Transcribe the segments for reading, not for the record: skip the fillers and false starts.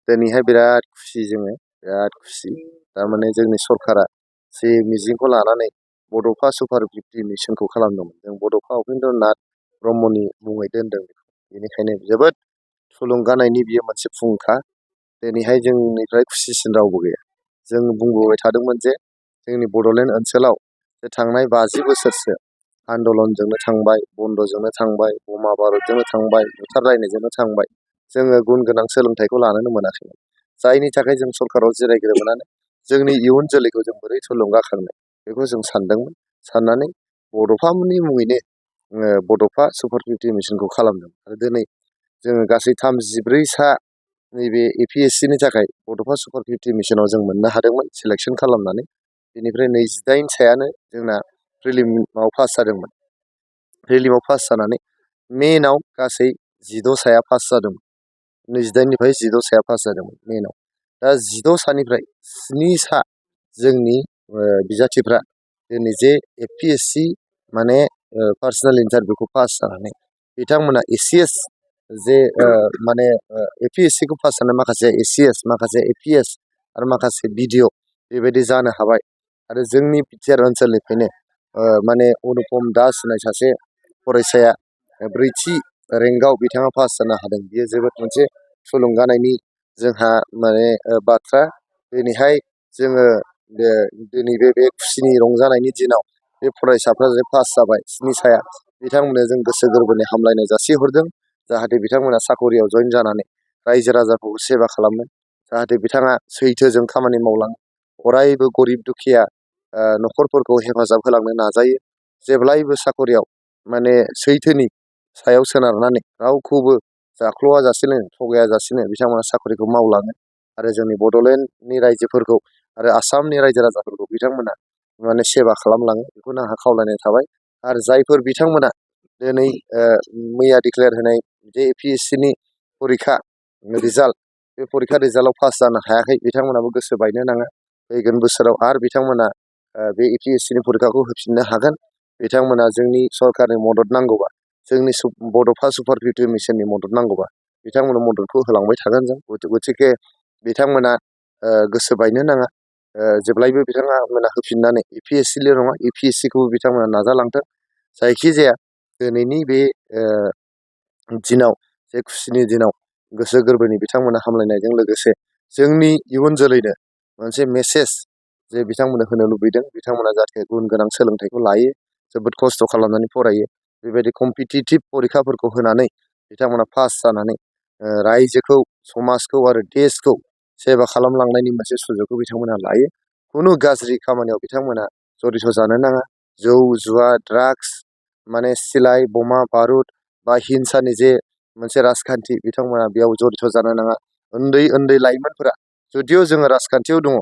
दिनैहाय बिराद खुसि जोङो बिराद खुसि थारमाने जोंनि सरकारा जे मिजिंखौ लानानै बड'फा सुपार 50 मिशनखौ खालामदोंमोन जों बड'फा उपेन्द्रनाथ ब्रह्मनि मुङै दोनदों बेनिखायनो जोबोद थुलुंगानायनि बियो मोनसे फुंखा दिनैहाय जोंनिफ्राय खुसिसिन रावबो गैया जों बुंबोबाय थादोंमोन जे जोंनि बड'लेण्ड ओनसोलाव जे थांनाय 50 बोसोरसो आन्दलनजोंनो थांबाय बन्द'जोंनो थांबाय बमा बारुदजोंनो थांबाय बुथारलायनायजोंनो थांबाय जोङो गुन गोनां सोलोंथाइखौ लानोनो मोनाखैमोन जायनि थाखाय जों सरकाराव जिरायग्रोमोनानो जोंनि इयुन जोलैखौ जों बोरै थुलुंगाखांनो बेखौ जों सानदोंमोन साननानै बड'फानि मुङैनो बड'फा सुपार 50 मिशनखौ खालामदों आरो दिनै जोङो गासै 34 सा नैबे APSCनि थाखाय बड'फा सुपार 50 मिशनाव जों मोननो हादोंमोन सिलेक्सन खालामनानै बेनिफ्राय 28 सायानो जोंना प्रिलिमाव पास जादोंमोन प्रिलिमाव पास जानानै मेनाव गासै 16 साया पास जादोंमोन 28 निफ्राय 16 साया पास जादोंमोन मेनाव दा 16 सानिफ्राय 7 सा जोंनि बिजाथिफ्रा दिनै जे APSC माने पार्सनेल इन्टारभिउखौ पास जानानै बिथांमोना ACS जे माने APSCखौ पास जानाय माखासे ACS माखासे APS आरो माखासे BDO बेबायदि जानो हाबाय आरो जोंनि बिटिआर ओनसोलनिफ्रायनो माने अनुपम दास होननाय सासे फरायसाया 4थि रेंकआव बिथाङा पास जानो हादों बियो जोबोद मोनसे थुलुंगानायनि जोंहा माने बाथ्रा दिनैहाय जोङो दिनै बे खुसिनि रंजानायनि दिनाव बे फरायसाफ्रा जे पास जाबाय 7 साया बिथांमोननो जों गोसो गोरबोनि हामलायनाय जासिहरदों जाहाथे बिथांमोना साकरियाव जइन जानानै रायजो राजाखौ सेवा खालामो जाहाथे बिथाङा सैथोजों खामानि मावलाङो अरायबो गरिब दुखिया न'खरफोरखौ हेफाजाब होलांनो नाजायो जेब्लायबो साकरियाव माने सैथोनि सायाव सोनारनानै रावखौबो जाख्ल'आ जासेनो थगाया जासेनो बिथांमोना साकरिखौ मावलाङो आरो जोंनि बड'लेण्डनि रायजोफोरखौ आरो आसामनि रायजो राजाफोरखौ बिथांमोना माने सेवा खालामलाङो बेखौनो आंहा खावलायनाय थाबाय आरो जायफोर बिथांमोना दिनै मैया डिक्लेयार होनाय जे APSCनि परिखा रिजाल्ट बे परिखा रिजाल्टआव पास जानो हायाखै बिथांमोनाबो गोसो बायनो नाङा फैगोन बोसोराव आरो बिथांमोना बे APSCनि परिखाखौ होफिननो हागोन बिथांमोना जोंनि सरकारनि मदद नांगौबा जोंनि बड'फा सुपार 50 मिशननि मदद नांगौबा बिथांमोना मददखौ होलांबाय थागोन जों गतिके बिथांमोना गोसो बायनो नाङा जेब्लायबो बिथांमोना होफिननानै APSCल' नङा APSCखौबो बिथांमोना नाजालांथों जायखिजाया दिनैनि बे दिनाव जे खुसिनि दिनाव गोसो गोरबोनि बिथांमोना हामलायनायजों लोगोसे जोंनि इयुन जोलैनो मोनसे मेसेज जे बिथांमोननो होनो लुबैदों बिथांमोना जाहाथे गुन गोनां सोलोंथाइखौ लायो जोबोद खस्थ' खालामनानै फरायो बेबायदि कम्पिटिटिभ परिखाफोरखौ होनानै बिथांमोना पास जानानै रायजोखौ समाजखौ आरो देशखौ सेवा खालामलांनायनि मोनसे सुजुगखौ बिथांमोना लायो खुनु गाज्रि खामानियाव बिथांमोना जडिथ' जानो नाङा जौ जुवा ड्राग्स माने सिलाइ बमा बारुद बा हिंसानि जे मोनसे राजखान्थि बिथांमोना बेयाव जडिथ' जानो नाङा उन्दै उन्दै लाइमोनफोरा जुदिअ जोङो राजखान्थियाव दङ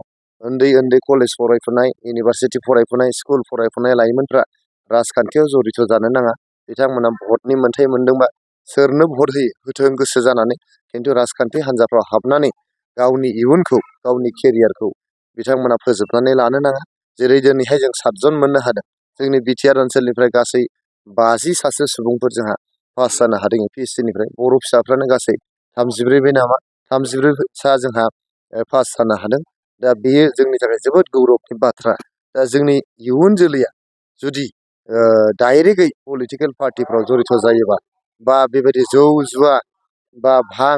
उन्दै उन्दै कलेज फरायफुनाय इउनिभारसिटि फरायफुनाय स्कुल फरायफुनाय लाइमोनफ्रा राजखान्थियाव जडिथ' जानो नाङा बिथांमोना भटनि मोन्थाय मोनदोंबा सोरनो भट होयो होथों गोसो जानानै खिन्थु राजखान्थि हान्जाफ्राव हाबनानै गावनि इयुनखौ गावनि केरियारखौ बिथांमोना फोजोबनानै लानो नाङा जेरै दिनैहाय जों 7 जन मोननो हादों जोंनि बिटिआर ओनसोलनिफ्राय गासै 50 सासे सुबुंफोर जोंहा पास जानो हादों APSCनिफ्राय बर' फिसाफ्रानो गासै 34 नामा 34 सा जोंहा पास जानो हादों दा बेयो जोंनि थाखाय जोबोद गौरबनि बाथ्रा दा जोंनि इयुन जोलैया जुदि डाइरेक्टयै पलिटिकेल पार्टिफ्राव जडिथ' जायोबा बा बेबायदि जौ जुवा बा भां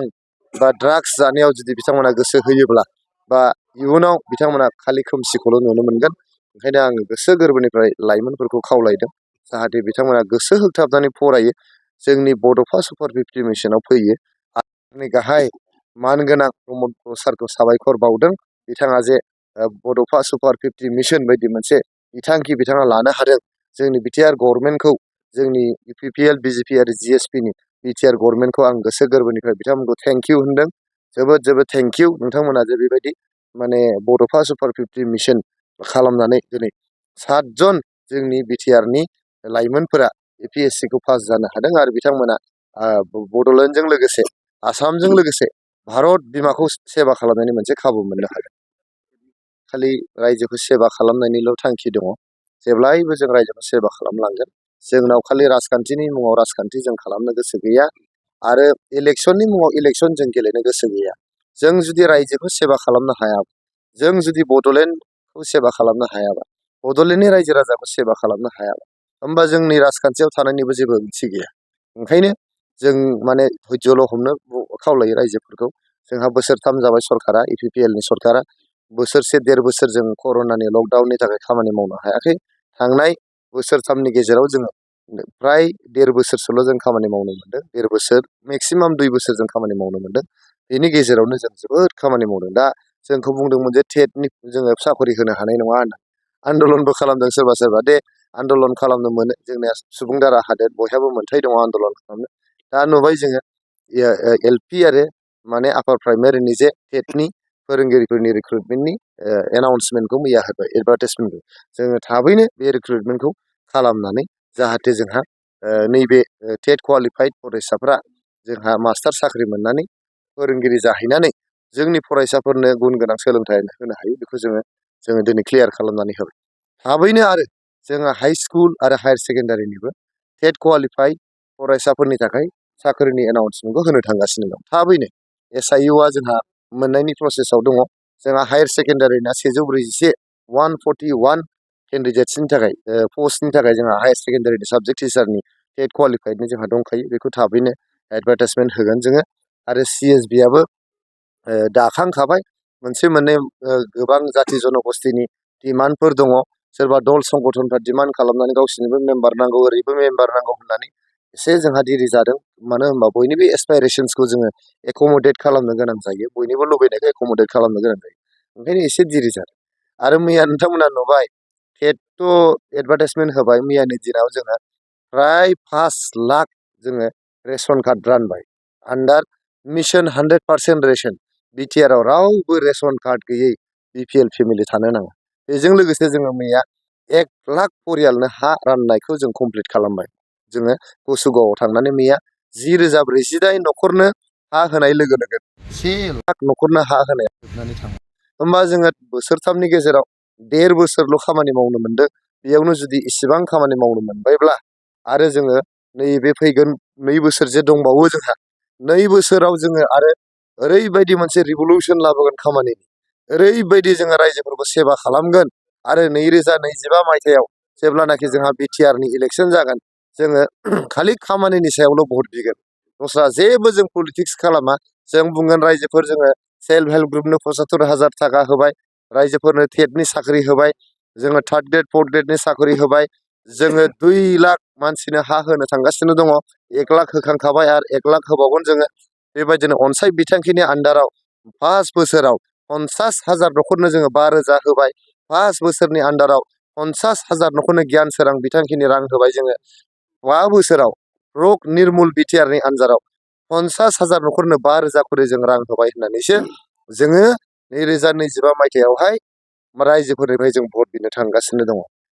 बा ड्राग्स जानायाव जुदि बिथांमोना गोसो होयोब्ला बा इयुनाव बिथांमोना खालि खोमसिखौल' नुनो मोनगोन ओंखायनो आङो गोसो गोरबोनिफ्राय लाइमोनफोरखौ खावलायदों जाहाथे बिथांमोना गोसो होगथाबनानै फरायो जोंनि बड'फा सुपार 50 मिशनाव फैयो आंनि गाहाय मानगोनां प्रमद सारखौ साबायखर बावदों बिथाङा जे बड'फा सुपार 50 मिशन बायदि मोनसे बिथांखि बिथाङा लानो हादों जोंनि बिटिआर गभर्नमेन्टखौ जोंनि UPPL BJP आरो GSPनि बिटिआर गभर्नमेन्टखौ आं गोसो गोरबोनिफ्राय बिथांमोनखौ थेंक इउ होनदों जोबोद जोबोद थेंक इउ नोंथांमोना जे बेबायदि माने बड'फा सुपार 50 मिशन खालामनानै दिनै 7 जन जोंनि बिटिआरनि लाइमोनफोरा APSCखौ पास जानो हादों आरो बिथांमोना बड'लेण्डजों लोगोसे आसामजों लोगोसे भारत बिमाखौ सेवा खालामनायनि मोनसे खाबु मोननो हादों खालि रायजोखौ सेवा खालामनायनिल' थांखि दङ जेब्लायबो जों रायजोखौ सेवा खालामलांगोन जोंनाव खालि राजखान्थिनि मुङाव राजखान्थि जों खालामनो गोसो गैया आरो इलेक्सननि मुङाव इलेक्सन जों गेलेनो गोसो गैया जों जुदि रायजोखौ सेबा खालामनो हायाबा, जों जुदि बड'लेण्डखौ सेबा खालामनो हायाबा, बड'लेण्डनि रायजो राजाखौ सेबा खालामनो हायाबा, होमबा जोंनि राजखान्थियाव थानायनिबो जेबो ओंथि गैया। ओंखायनो जों माने धैर्य्यल' हमनो खावलायो रायजोफोरखौ। जोंहा बोसोरथाम जाबाय सरकारा, इउपिपिएलनि सरकारा। बोसोरसे 1.5 बोसोर जों कर'नानि लकडाउननि थाखाय खामानि मावनो हायाखै। थांनाय बोसोरथामनि गेजेराव जोङो फ्राय 1.5 बोसोरसोल' जों खामानि मावनो मोनदों। 1.5 बोसोर मेक्सिमाम 2 बोसोर जों खामानि मावनो मोनदों। बेनि गेजेरावनो जों जोबोद खामानि मावदों। दा जोंखौ बुंदोंमोन जे टेटनि जोङो साखरि होनो हानाय नङा होनना। आन्दलनबो खालामदों सोरबा सोरबा। दे आन्दलन खालामनो मोनो, जोंनिया सुबुं दारा हादोर, बयहाबो मोन्थाय दङ आन्दलन खालामनो। दा नुबाय जोङो एलपि आरो माने आपार प्राइमारिनि जे टेटनि फोरोंगिरिफोरनि रिक्रुटमेन्टनि एनाउन्समेन्टखौ मैया होबाय, एडभार्टाइजमेन्टखौ। जोङो थाबैनो बे रिक्रुटमेन्टखौ खालामनानै जाहाथे जोंहा नैबे टेट क्वालिफाइड फरायसाफ्रा जोंहा मास्टार साख्रि मोननानै फोरोंगिरि जाहैनानै जोंनि फरायसाफोरनो गुन गोनां सोलोंथाइ होनो हायो, बेखौ जोङो दिनै क्लियार खालामनानै होबाय। थाबैनो आरो जोङो हाइ स्कुल आरो हायार सेकेन्डारिनिबो टेट क्वालिफाइड फरायसाफोरनि थाखाय साख्रिनि एनाउन्समेन्टखौ होनो थांगासिनो दं। थाबैनो SIUआ जोंहा मोननायनि प्रसेसआव दङ। जोंहा हायार सेकेन्डारिना 141 केन्डिडेट्सनि थाखाय पस्टनि थाखाय जोंहा हायार सेकेन्डारिनि साबजेक्ट टिचारनि टेट क्वालिफाइडनि जोंहा दंखायो। बेखौ थाबैनो एडभार्टाइजमेन्ट होगोन जोङो। आरो CSBआबो दाखांखाबाय। मोनसे मोननै गोबां जाथि जनगोष्ठीनि डिमान्डफोर दङ। सोरबा दल संगठनफ्रा डिमान्ड खालामनानै गावसोरनोबो मेम्बार नांगौ, ओरैबो मेम्बार नांगौ होननानै एसे जोंहा दिरि जादों। मानो होनबा बयनिबो एसपाइरेसन्सखौ जोङो एकमडेट खालामनो गोनां जायो, बयनिबो लुबैनायखौ एकमडेट खालामनो गोनां जायो। ओंखायनो एसे दिरि जादों। आरो मैया नोंथांमोना नुबाय टेटथ' एडभार्टाइजमेन्ट होबाय। मैयानि दिनाव जोंहा फ्राय 5 लाख जोङो रेशन कार्ड रानबाय आन्डार मिशन 100% रेशन। बिटिआरआव रावबो रेशन कार्ड गैयै BPL फेमिलि थानो नाङा। बेजों लोगोसे जोङो मैया 1 लाख परियालनो हा राननायखौ जों कमप्लिट खालामबाय। जोङो कसुगावआव थांनानै मैया 10,048 न'खरनो हा होनाय लोगो लोगो 1 लाख न'खरनो हा होनाया जोबनानै थाङो। होमबा जोङो बोसोरथामनि गेजेराव 1.5 बोसोरल' खामानि मावनो मोनदों। बेयावनो जुदि इसिबां खामानि मावनो मोनबायब्ला आरो जोङो नैबे फैगोन 2 बोसोर जे दंबावो जोंहा, 2 बोसोराव जोङो आरो ओरैबायदि मोनसे रिभलुसन लाबोगोन खामानिनि, ओरैबायदि जोङो रायजोफोरखौ सेबा खालामगोन। आरो 2025 मायथाइयाव जेब्लानाखि जोंहा बिटिआरनि इलेक्सन जागोन, जोङो खालि खामानिनि सायावल' भट बिगोन। दस्रा जेबो जों पलिटिक्स खालामा। जों बुंगोन रायजोफोर जोङो सेल्फ हेल्प ग्रुपनो 75,000 थाखा होबाय, रायजोफोरनो टेटनि साख्रि होबाय, जोङो 3rd ग्रेड 4th ग्रेडनि साख्रि होबाय, जोङो 2 लाख मानसिनो हा होनो थांगासिनो दङ। 1 लाख होखांखाबाय आरो 1 लाख होबावगोन जोङो। बेबायदिनो अनसाय बिथांखिनि आन्डाराव 5 बोसोराव 50,000 न'खरनो जोङो 5,000 होबाय। 5 बोसोरनि आन्डाराव 50,000 न'खरनो गियान सोरां बिथांखिनि रां होबाय जोङो। 5 बोसोराव रग निर्मुल बिटिआरनि आन्डाराव 50,000 न'खरनो 5,000 खरि जों रां होबाय होननानैसो जोङो 2025 मायथाइयावहाय रायजोफोरनिफ्राय जों भट बिनो थांगासिनो दङ।